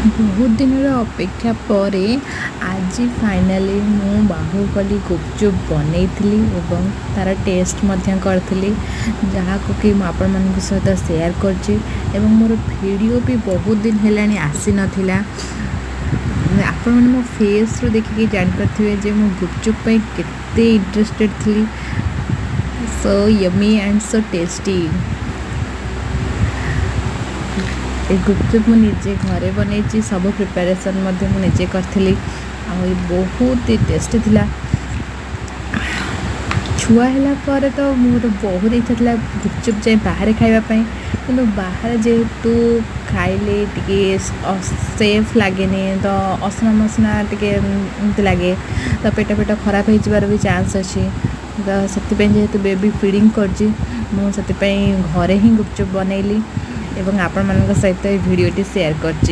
ବହୁତ ଦିନର ଅପେକ୍ଷା ପରେ ଆଜି ଫାଇନାଲି ମୁଁ ବାହୁବଲି ଗୁପଚୁପ୍ ବନେଇଥିଲି ଏବଂ ତା'ର ଟେଷ୍ଟ ମଧ୍ୟ କରିଥିଲି, ଯାହାକୁ କି ମୁଁ ଆପଣମାନଙ୍କ ସହିତ ସେୟାର କରିଛି। ଏବଂ ମୋର ଭିଡ଼ିଓ ବି ବହୁତ ଦିନ ହେଲାଣି ଆସିନଥିଲା। ଆପଣମାନେ ମୋ ଫେସ୍ରୁ ଦେଖିକି ଜାଣିପାରୁଥିବେ ଯେ ମୁଁ ଗୁପଚୁପ୍ ପାଇଁ କେତେ ଇଣ୍ଟରେଷ୍ଟେଡ଼୍ ଥିଲି। So yummy and so tasty. ଏ ଗୁପଚୁପ୍ ମୁଁ ନିଜେ ଘରେ ବନେଇଛି। ସବୁ ପ୍ରିପାରେସନ୍ ମଧ୍ୟ ମୁଁ ନିଜେ କରିଥିଲି ଆଉ ଏ ବହୁତ ଟେଷ୍ଟି ଥିଲା। ଛୁଆ ହେଲା ପରେ ତ ମୋର ବହୁତ ଇଚ୍ଛା ଥିଲା ଗୁପଚୁପ୍ ଯାଇ ବାହାରେ ଖାଇବା ପାଇଁ, କିନ୍ତୁ ବାହାରେ ଯେହେତୁ ଖାଇଲେ ଟିକେ ସେଫ୍ ଲାଗେନି ତ, ଅସନା ମସନା ଟିକେ ଏମିତି ଲାଗେ ତ, ପେଟ ଫେଟ ଖରାପ ହେଇଯିବାର ବି ଚାନ୍ସ ଅଛି ତ। ସେଥିପାଇଁ ଯେହେତୁ ବେବି ଫିଡ଼ିଂ କରୁଛି, ମୁଁ ସେଥିପାଇଁ ଘରେ ହିଁ ଗୁପଚୁପ୍ ବନେଇଲି ଏବଂ ଆପଣମାନଙ୍କ ସହିତ ଏ ଭିଡ଼ିଓଟି ସେୟାର କରିଛି।